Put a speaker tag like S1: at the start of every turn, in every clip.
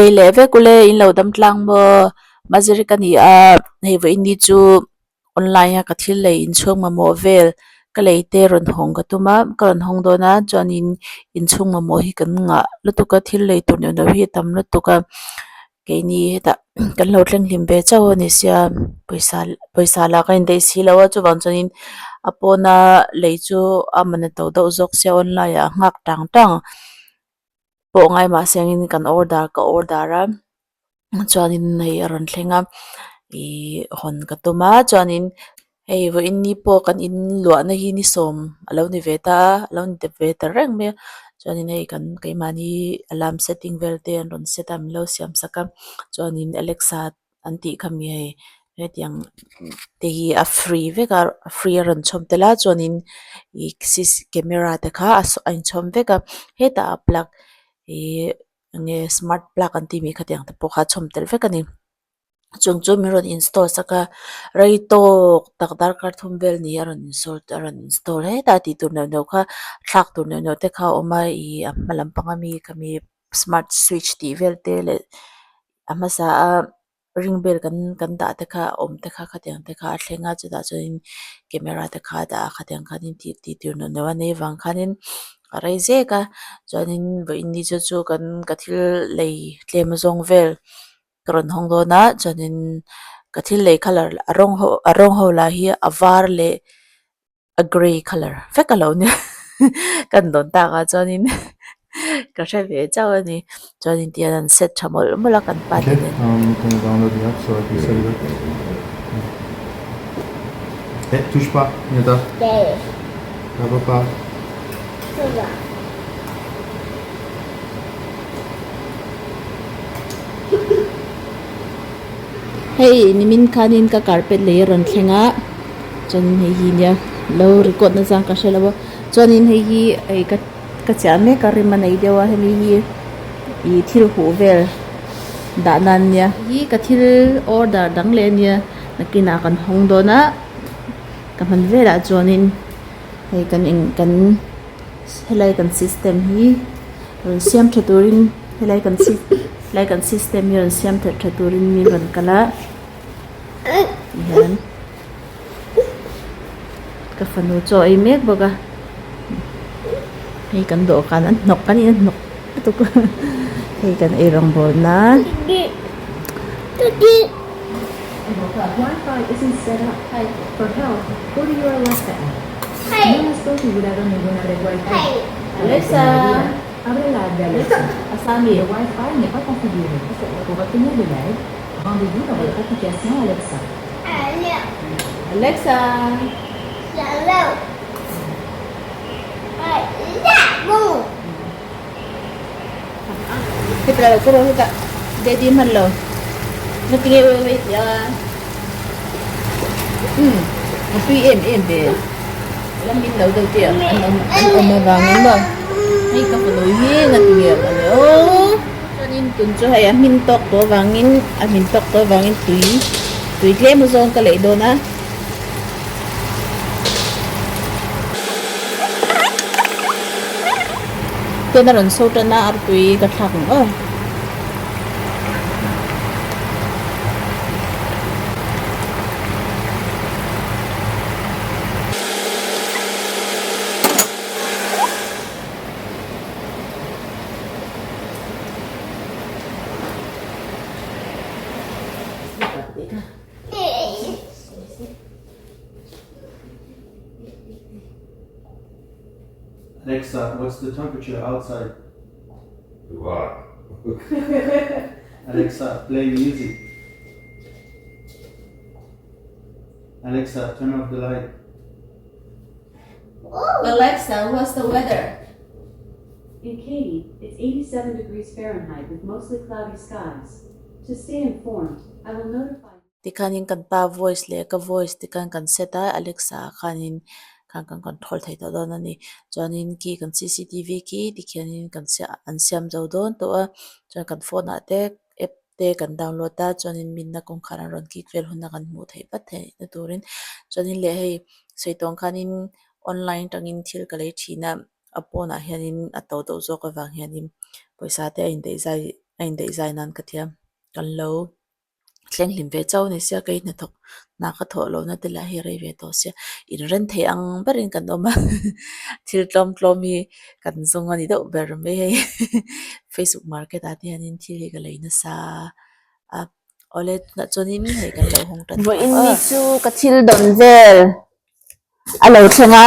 S1: Chibai leh vek ule in lo dam tlang maw? Maziri ka ni a, hei vawiin ni chu online a ka thil lei inchhung mamawh vel ka lei te rawn hawng ka tum a, ka rawn hawng dawn a chuanin inchhung mamawh hi kan ngah lutuk a thil lei tur neuh neuh hi a tam lutuk a keini hetah kan lo thleng hlim ve chauh a ni sia pawisa pawisa lah ka indaih si lo a chuvang chuanin a pawna lei chu a man a to deuh zawk sia online ah a nghak tang tang. Pawh ngai mahse angin kan order ka order a chuanin hei a rawn thleng a ihh hawn ka tum a chuanin hei vawiin ni pawh kan in luahna hi ni sawm a lo ni ve ta a a lo ni ve ta reng mai a chuanin hei kan keimahni alarm setting vel te an rawn set a min lo siam sak a chuanin alexa an tih kha mi hei hetiang te hi a free vek a a free a rawn chhawm tel a chuanin ih camera te kha a inchhawm vek a hetah a plug ihh enge smart plug an tih mai khatiang te pawh kha a chhawm tel vek a ni chung chu min rawn install sak a rei tawk tak darkar thum vel ni a rawn install a rawn install hetah tih tur neuh neuh kha thlak tur neuh neuh te kha a awm a ih a hma lampang ami khami smart switch tih vel te leh a hmasa a ring bell kan kan dah te kha a awm te kha khatiang te kha a thleng a chutah chuanin camera te kha a dah a khatiang khanin tih tih tur neuh neuh a nei avang khanin a rei zek a chuanin vawiin ni chu chu kan ka thil lei tlem azawng vel ka rawn hawng dawn a chuanin ka thil lei colour a rawng ho a rawng ho lah hi a var leh a grey colour vek a lo nia kan dawn tak ah chuanin ka hre ve chauh a ni chuanin tihian an set tha mawlh mawlh a kan pa te nen. Hei nimin khanin ka carpet lei a rawn thleng a. Chuanin hei hi nia lo record na zang ka hre lo a chuanin hei hi hei ka ka chiah mek a rim a nei deuh a hemi hi ih thil huh vel dah nan nia hi ka thil order dang leh ania nakinah kan hawng dawn a ka hman velah chuanin hei kan eng kan helai kan system hi rawn siam tha turin helai kan helai kan system hi rawn siam that tha turin mi rawn kal a. Tihian ka fanu chaw a ei mek bawk a hei kan dawhkan an hnawk kan in a hnawk lutuk a hei kan ei rawngbawl nan Alexa Asami.
S2: Rendez-vous dans votre application Alexa.
S1: Alexa. Daddy man lo. Ngatinge wei wei tia. Um. A tui em em ve. La min lo deuh te an awm an awm avangin maw. Hei ka fanu hi ngatinge a awm le aw. Chuanin tun chu hei a hmin tawk tawh avangin a hmin tawk tawh avangin tui tui tlem zawng ka leih dawn a. Ten a rawn so tan a artui ka thlak ang aw.
S3: Alexa, what's the temperature outside?
S4: Too hot.
S3: Alexa, play music. Alexa, turn off the light.
S1: Alexa, what's the weather?
S2: In Katy, it's 87 degrees Fahrenheit with mostly cloudy skies. To stay informed, I will notify
S1: Tikhanin kan pa voice leh ka voice tikhan kan set a, Alexa ah khanin khan kan control thei tawh dawn a ni. Chuanin khi kan cctv khi tikhianin kan an siam zo dawn tawh a, chuan kan phone ah te app te kan download a chuanin minna kawngkhar an rawn kik vel huna kan hmuh theih vat theih na turin chuanin leh hei sawi tawng khanin online atangin thil ka lei thin a a pawnah hianin a to deuh zawk avang hianin pawisa te a indaih zai. a indaih zai nan ka thiam kan lo thleng hlim ve chauh a ni sia kei hnathawk hna ka thawh lohna te lah hi a rei ve tawh sia inren thei ang berin kan awm a thil tlawm tlawm hi kan zawng a ni deuh ber mai hei facebook market ah te hianin thil hi ka lei nasa a awle tunah chuanin hei kan lo hawng tan
S5: Vawiin ni chu ka thil dawn vel a lo thleng a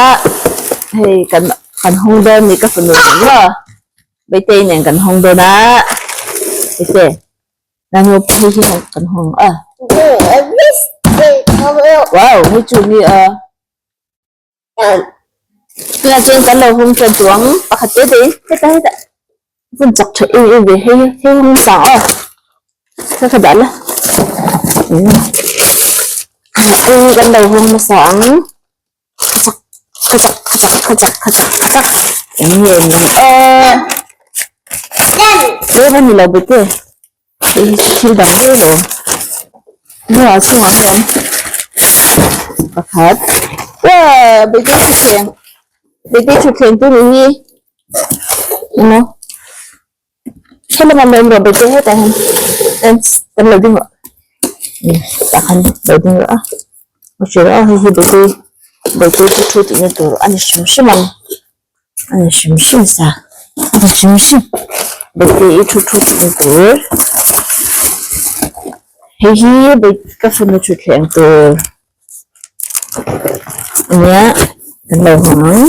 S5: hei kan kan hawng dawn ni ka fanu nen maw Baitei nen kan hawng dawn a Baite nanu hei hi kan hawng a wow hei chu ni a. Tunah chuan kan lo hung tan tuang pakhat te te in hetah hetah vun chak tha em em ve hei hei hung sang aw kha kha dah la hei kan lo hung hmasa ang kha chak kha chak kha chak kha chak kha chak kha chak eng nge ni ang aw tlem a ni lo bete. Hei hi chu thil dang daih lo hnuaiah chungah hian pakhat uaa baby thutthleng baby thutthleng tur hi emaw helamah lo awm rawh baby hetah hian kan lo ding rawh tah khan lo ding rawh a a hrilh a hei hi baby baby chu thu tihna tur a ni hrim hrim ang. A ni hrim hrim sa a ni hrim hrim bawihtei i thu thu tih na tur hei hi bawih ka fanu thutthleng tur ania kan lo hawng ang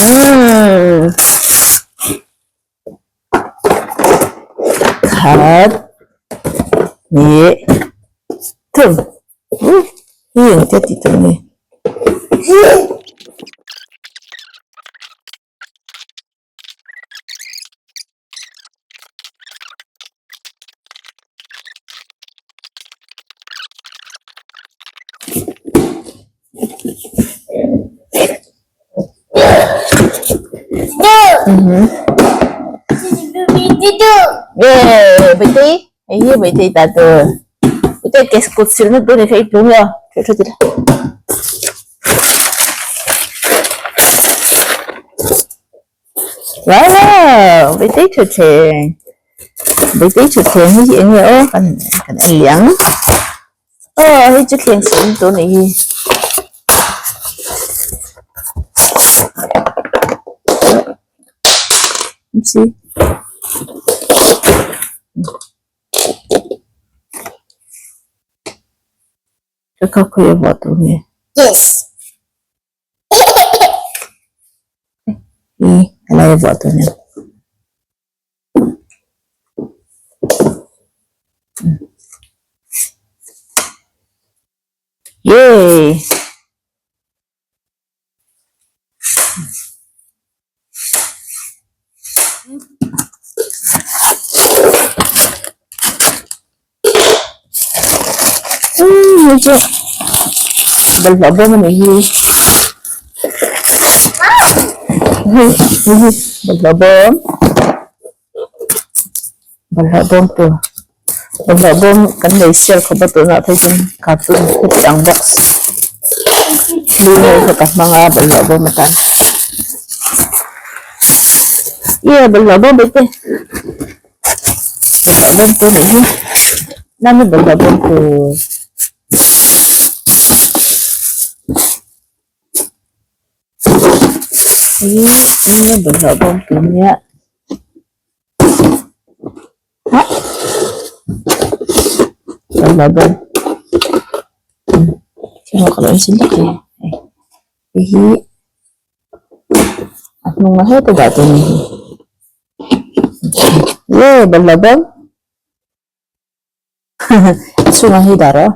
S5: umm khat hnih thum. Hi engtia tih tur nge? Baitei hei hi baitei ta tur baitei ke kut silna tur ni kha i tlung lo tha tha tila wow baitei thutthleng baitei thutthleng hi eng nge aw kan kan en leh ang. Aw hei chu thleng sawn tur nih hi. Si. Ka kha khawi a vuah tur nge?
S6: Yes.
S1: Hi helai a vuah tur nia. Yay! Hei chu bawlhhlawh bawm a nih hi hei hei hi bawlhhlawh bawm bawlhhlawh bawm tur bawlhhlawh bawm kan nei sial khawp a tunah phei chuan cartoon hetiang box hlui ho kha ka hmang a bawlhhlawh bawm atan ye bawlhhlawh bawm bawihte. Bawlhhlawh bawm tur nih hi nami bawlhhlawh bawm tur hi nami bawlhhlawh bawm tur nia hah bawlhhlawh bawm thil ka lo enchhin lawk ang hei hi a hnungah heta dah tur a ni. Ye bawlhhlawh bawm a chhungah hi dah rawh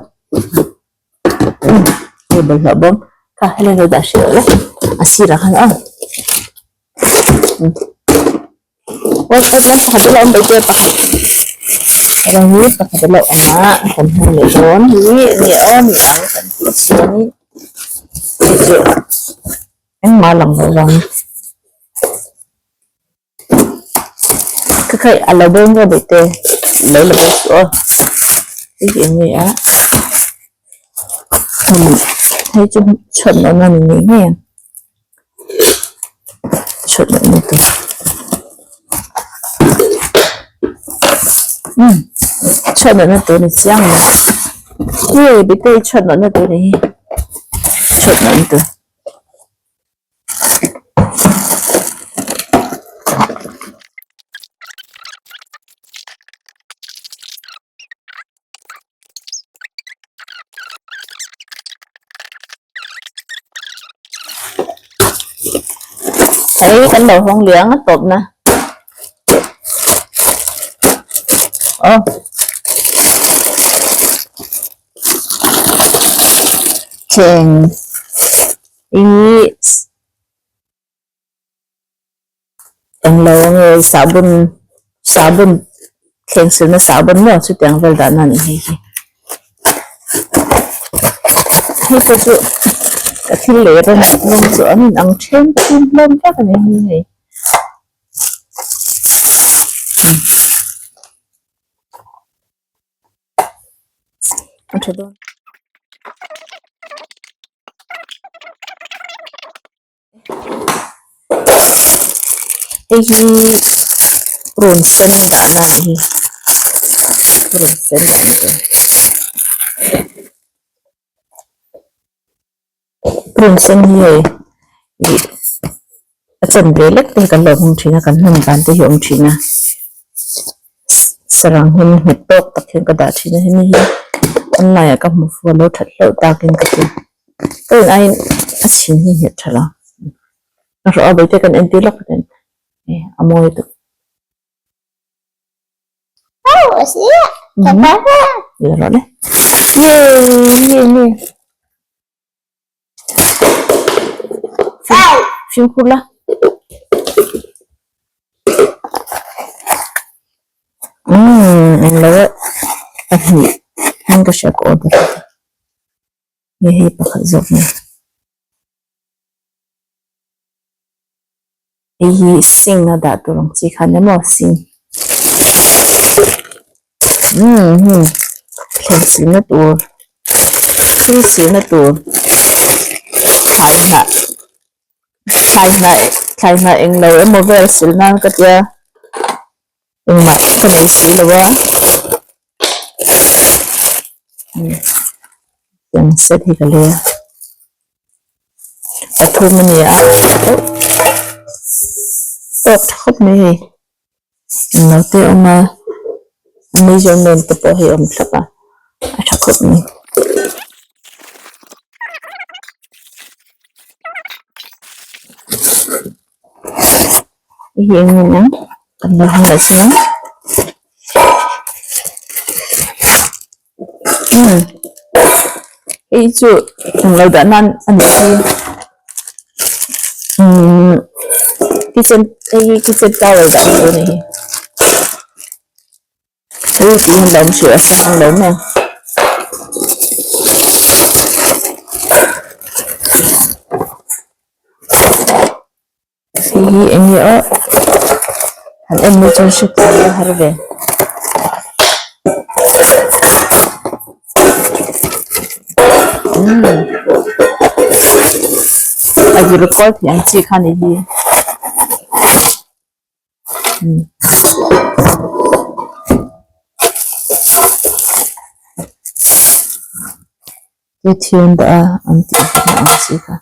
S1: hei bawlhhlawh bawm kha helai lo dah hrih rawh le a sirah khan aw aw tlai pakhat a la awm daih te pakhat helai hi pakhat a la awm a kan hmu leh dawn hi nge aw ni ang kan tih chuanin hei chu engmah a lang lo vang. Ka khaih a lo bawm rawh bawihte lo la bo suh aw hei hi eng nge a hei chu chhuat nawhna ni ngei ngei ang chhuat nawhna tur.
S5: Umm chhuat nawhna tur ni chiang mai nge biteii chhuat nawhna tur ni hi chhuat nawhna tur. Hei kan lo hawng liang a tawp na aw thleng ih englo nge sahbawn sahbawn thleng silna sahbawn maw chutiang vel dahna a nih hei hi hei pawh chu ka thil leh rawng rawng chu an inang then thum hlawm vak a ni hi hei. A tha dawn. Hei hi rawn sen dahna a nih hi rawn sen dahna tur rawn sen hi hei ih a chanve lek te hi kan lo hmang thin a kan hman dan te hi a awm thin a sarang hian nghet tawk tak hian ka dah thin a hemi hi online ah ka hmu fua lo that hlauh takin ka ti. Ka in aiin a chhin hi nghet tha lo a hrawh a bawihte kan entir lawk patin e a mawi tuk la rawh le ye ye ye fimkhur la umm englo e pahnih hming ka hria ka order Nge hei pakhat zawk nge. Hei hi sink a dah tur ang chi kha nia maw sink. Umm hmm thlen silna tur thil silna tur thlai hnah thlai hnah thlai hnah englo emaw vel sil nan ka tia engmah ka nei si lo a. Tiang set hi ka lei a pathum a ni a tawk tha khawp mai hei englo te a awm a a measurement te pawh hei a awm thlap a a tha khawp mai. Hei hi eng nge niang kan lo hmu leh chiang. Umm hei chu englo dah nan a nih hi umm kitchen hei hi kitchen towel dah tur a nih hi hei tih hian lo awm hrih a hrang ang lo maw. Hei hi eng nge aw han en mai chuan hriat thiam a har ve. Umm a vir kual thei ang chi kha ni hi umm. He thian dah a an tih vek ang chi kha.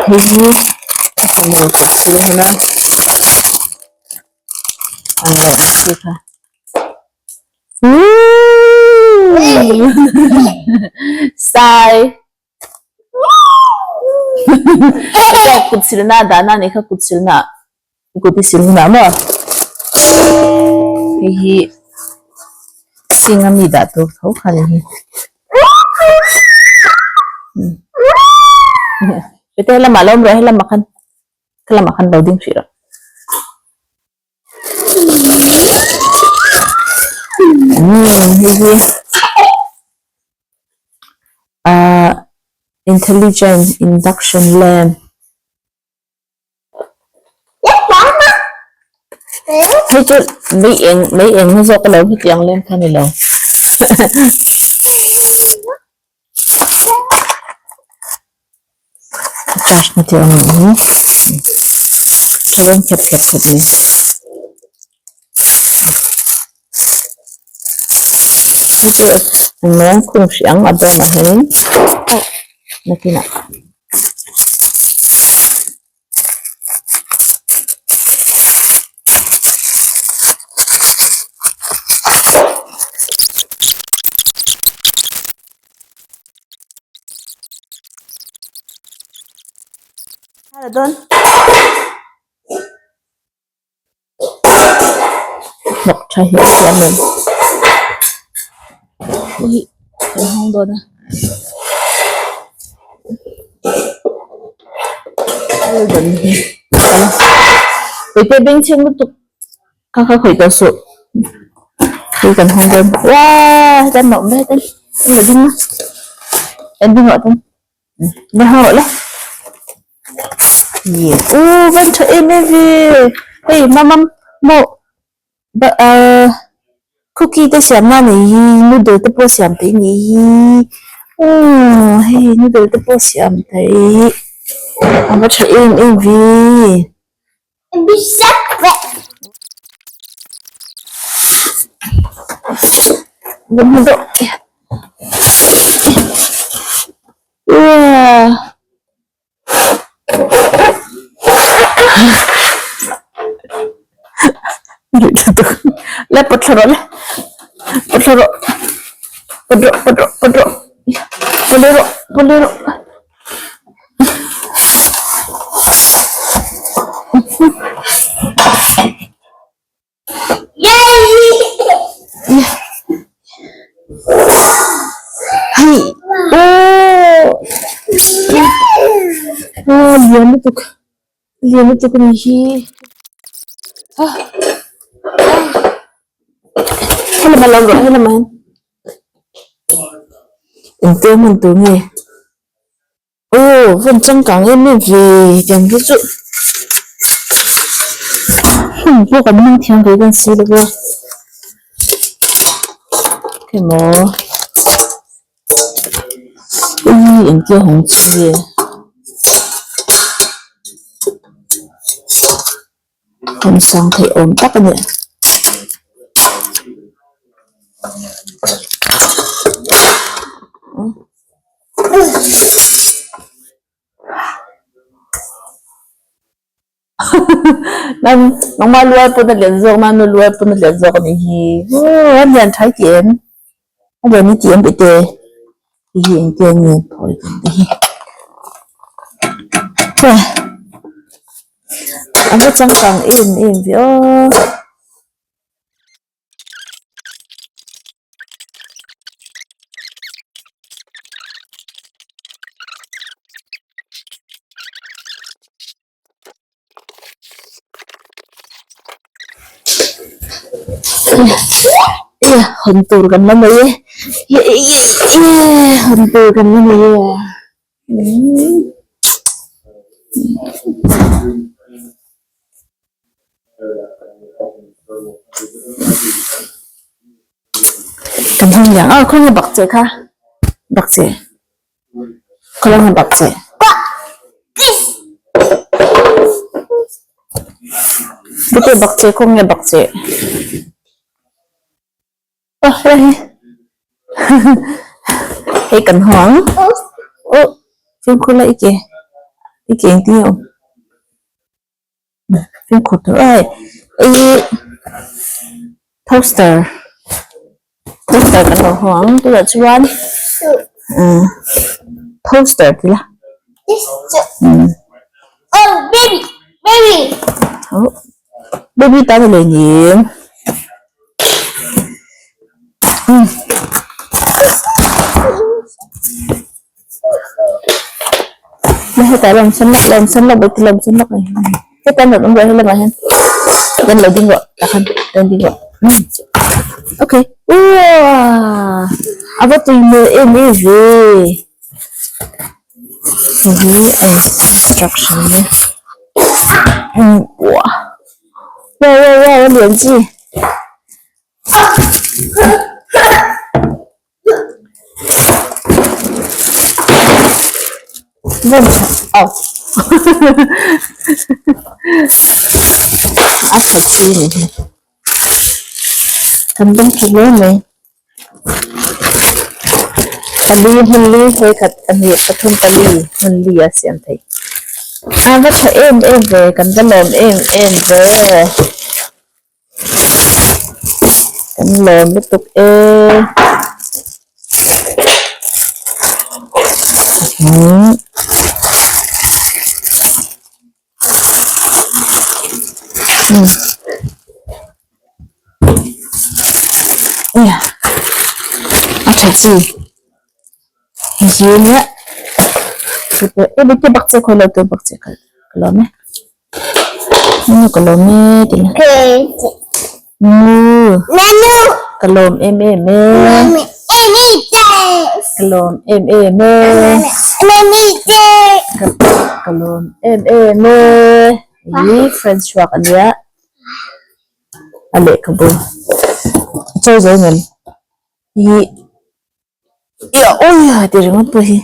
S5: Hei hi a fanu kut thil hun a ang lo ang chi kha sai kut silna dahna a nih kha kut silna kut i sil hunah maw hei hi sink a mi dah tur tho kha a ni hi hete helamah lo awm rawh helamah khan helamah khan lo ding hrih rawh. Umm hei hi ahh intelligent induction lamp. Hei chu mei eng mei eng na zawk alo hetiang lem kha ni lo. Charge na te awm ang hi. tha dawn khep khep khawp mai. Hei chu engmaw khung hrih ang a bawmah hianin nakinah. Hnawk tha hi a siam em hi kan hawng dawn a dan hi keite bengchheng lutuk kha kha khawih tawh suh hei kan hawng dawn uaa heta an awm mek a an lo ding a an ding ah chuan le hawng rawh le u van tha em em ve hei mamam maw Cookie te siam na nei hi noodle te pawh siam theih ni hi aww hei noodle te pawh siam theih a va tha em em ve. Le pawt thla rawh le pawt thla rawh pawt rawh pawt rawh pawt rawh pawt leh rawh pawt leh rawh Hei aww aw lian lutuk lian lutuk a ni hi a helamah lo rawh helamah hian engte hman tur nge. Aw vawn changkang em em ve tiang hi chu hmun pawh kan hmang thiam ve dawn si lo va emaw ui engtia hawng chi nge hmun sang theih awm tak a ni. Nan nangmah luai pawn a lian zawk nan nu luai pawn a lian zawk a nih hi aw a lian tha i ti em a lian i ti em tih te hei hi engtin an ngen phawi dan te hi a va changkang em em ve aw. Hawn tur kan la nei e hawn tur kan la nei e. Kan hawng liang a khawnge bak che kha bak che khawlai nge bak che bute bak che khawnge bak che aw helai hi hei kan hawng aw fimkhur la i ke i ke engtin nge awm. Fimkhur tur a hei ih toaster toaster kan lo haw ang tunah chuan umm toaster ti la umm baby tan a lei ni em umm. Hetah lawm sawn lawk lawm sawn lawk bawih te lawm sawn lawk a ni hetah an rawn awm rawh helamah hian rawn lo ding rawh tah khan rawn ding rawh umm okay uaa a va tui hmel em em ve hei hi a instruction nia umm uah wow wow wow a lian chi. A tha chi ni hi. Kan dawng tha hle mai. Pali hmun li hei khat pahnih pathum pali hmun li a siam theih. A va tha em em ve kan va lawm em em ve. Kan lawm lutuk e. A tha chi hi nia bak che khawi lo tur bak che ka lawm e. Ka lawm e tih la ka lawm em em e ka lawm em em e ka lawm em em e ih friends chhuak a nia a lehkhabu chaw zo ngem ih Awi ti ringawt pawh hi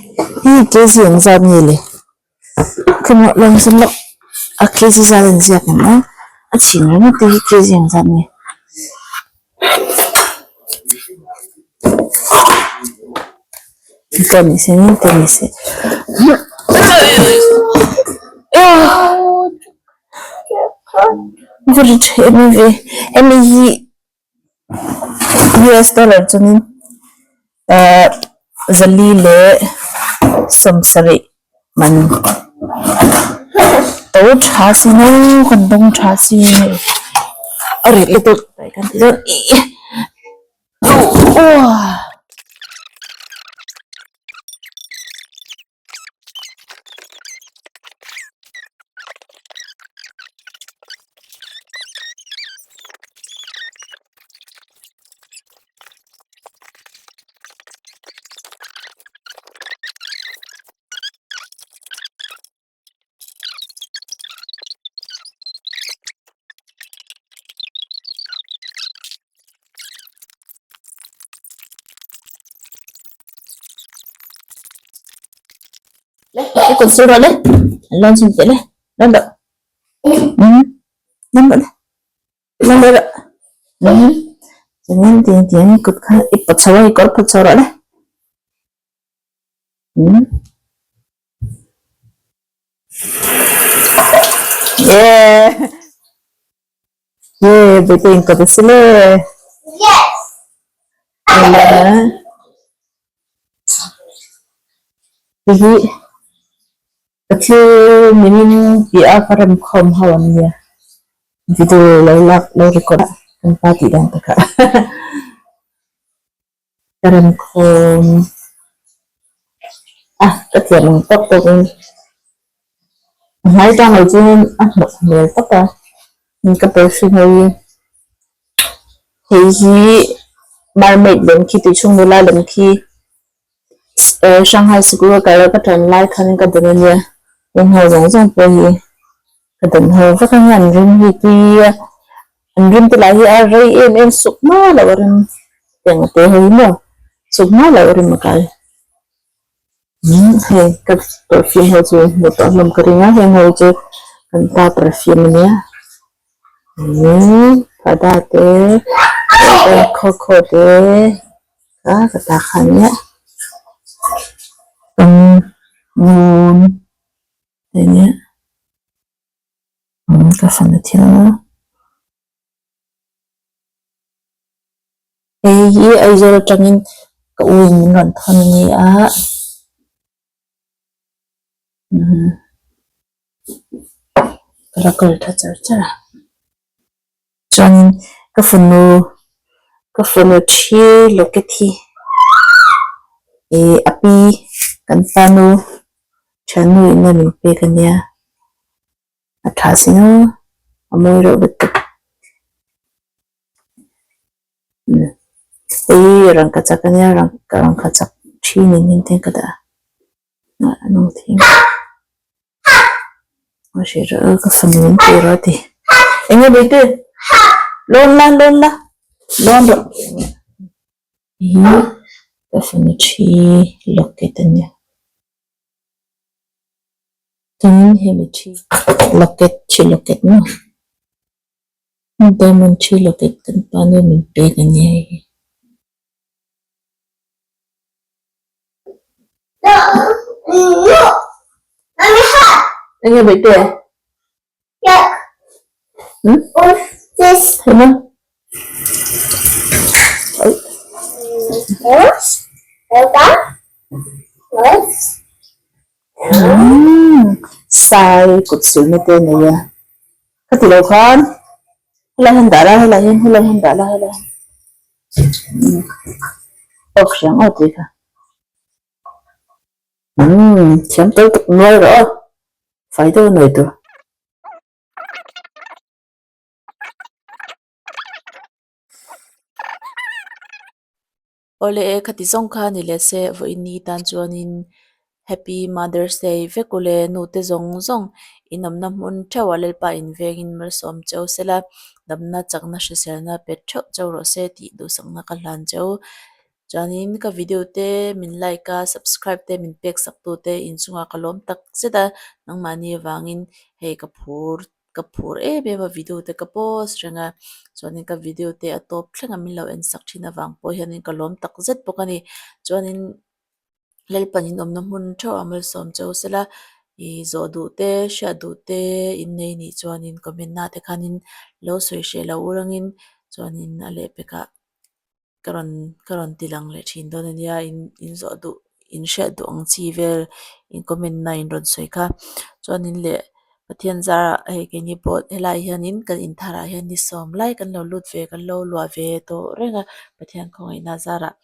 S5: hei kg ang zat nge le khawmah lawng chu lawk a kg zat an ziak ang a a chhin ringawt te hi kg ang zat nge pawh ni se eng pawh ni se hemi hi. US dollar chuanin ahh zali leh sawmsarih man to tha si no kan dawng tha si a rit lutuk kan ti dawn ih aw. Le cái quần siêu rồi đấy lên xin chị lên lên được ừ lên được lên được ừ cho nên tiền tiền cực ít bật sâu hay có bật sâu rồi đấy ừ yeah yeah bây giờ có được sile
S6: Yes.
S5: là hi ka thil nimin tih a ka rem khawm ho an nia video lo lak lo record a kan pa tih dan takah ka rem khawm a ka thiam ang tawk tawk in a hmai tang lo chuan a hnawk hmel tak a ka perfume ho hi hei hi mermaid lem khi tuichhung nula lem khi. Shanghai sikul a kal a ka tan lai khan ka dawn a nia heng ho zawng zawng pawh hi ka dawn ho vek a nia an rim hi tui a an rim te lah hi a rei em em suk hma loh a rim tiang te ho hi maw suk hma loh a rim a kai umm hei ka perfume ho chu hmuh tawh hlawm ka ring a heng ho chu kan pa perfume a nia umm Prada te Coco te. A ka ta kha nia tang ngun te nia ka fan a thil hei hi Aizawl atangin ka u in min rawn thawn a ni a ka la kal tha char char a. Chuanin ka fanu ka fanu thi locket hi ih a pi kan fanu thiannu in a min pek ania a tha si no a mawi reuh lutuk hei hi rangkachak ania rangkachak thi niin te ka dah a a nung thei. A hre reuh a ka fanu in tur a ti eng nge bawitu lawn la lawn la lawn rawh hi ka fanu thi locket a nia.
S1: Chuanin hemi thi locket thi locket maw diamond thi locket kan pa nu min pek a nia hei hi. Enge bawihte? Hmm? Ema? Sai kut silna te a nei a ka ti lo khan helai hian dah la helai hian helai hian dah la helai hian off hrang aw tih kha umm thiam tel tuk nuai rawh aw fai deuh a nuai tur. Awle e khati zawng kha ni leh se vawiin ni tan chuanin Happy Mother's Day vek ule nute zawng zawng inawmna hmun theuh a Lalpa invengin malsawm cheu sela damna chakna hriselna pe theuh cheu rawh se tih duhsakna ka hlan cheu. Chuanin ka video te min like a subscribe te min pek sak tu te inchungah ka lawm tak zet a nangmahni avangin hei ka phur ka phur em em a video te ka post reng a chuanin ka video te a tawp thleng a min lo en sak thin avang pawh hianin ka lawm tak zet bawk a ni chuanin Lalpan in awmna hmun theuh a malsawm cheu sela ih zawh duh te hriat duh te in nei nih chuanin comment na te khanin lo sawi hreh loh u rangin chuanin a lehpekah. Ka rawn ka rawn ti lang leh thin dawn ania in in zawh duh in hriat duh ang chi vel in comment na in rawn sawi kha chuanin leh Pathian zarah hei keini pawh helai hianin kan in tharah hian ni sawm lai kan lo lut ve kan lo luah ve tawh reng a Pathian khawngaihna zarah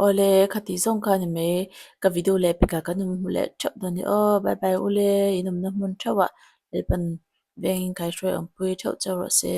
S1: awle khati zawng kha a ni mai ka video leh pekah kan awm hmu leh theuh dawn a ni aw bye bye ule in awmna hmun theuhah Lalpan vengin kaihruai awmpui theuh cheu rawh se.